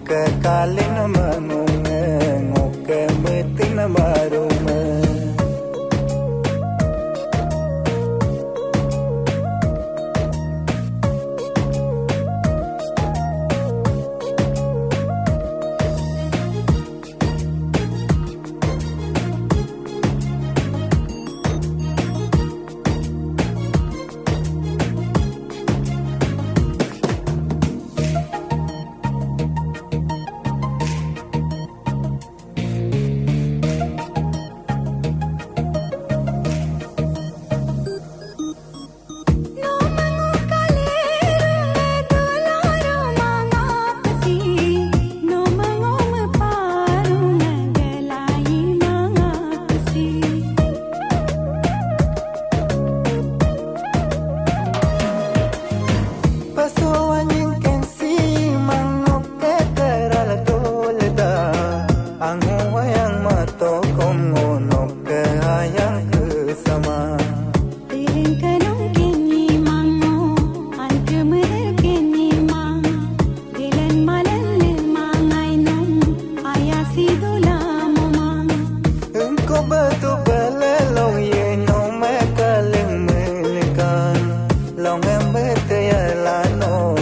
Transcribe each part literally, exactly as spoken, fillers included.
Ke kalin mangunge, ngoke metin barume. Paso anying kensi mangok kekeral dolda. Angu wayang mato kongo nok ke ayang ke sama. Tiring kenung kenyi mango, anke merer kenyi mang. Dilen malen lemang ainung, ayasi dula momang. Engko betu belelong ye no mekaleng melekan. Long embete ya lano,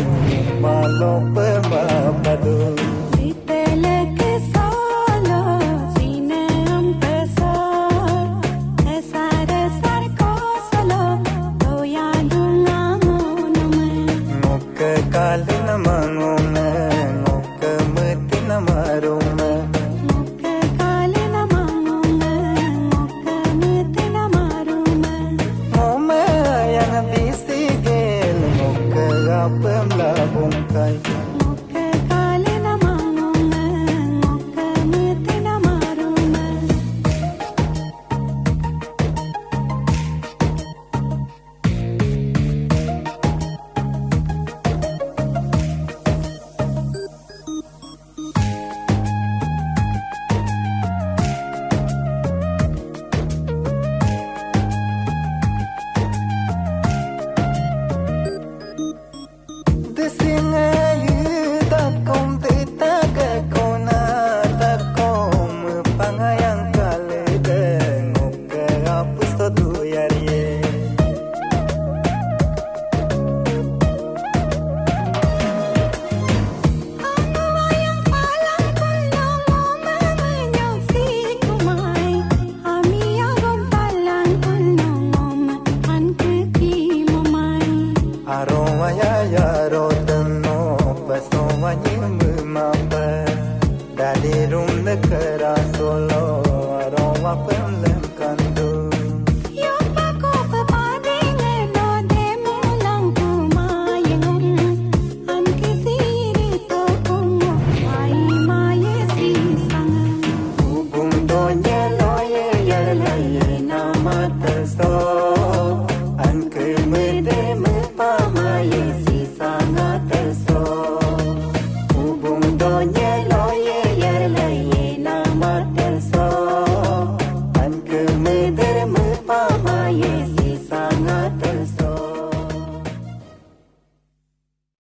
malo pebabadu. Diteleke solo, sine ampeso. Esar esar ko solo, toya dunga ngonome. Ngoke kalin mangunge, ngoke metin marume. Ngoke kalin mangunge, ngoke metin marume. Ngome ayang bisigel, ngoke apem labungkai. Ngoke kalin mangunge, ngoke metin marume. Desinge yudakom titake kona takom pangayang kale de ngoke apus to duyarie. Aku wayang palang kulong ngome menyong si kumai. Ami agom palang kulong ngome anke ki momai. Aro waya yaro teno peso wanyi memape. Dadi rum dekera solo aro wapem le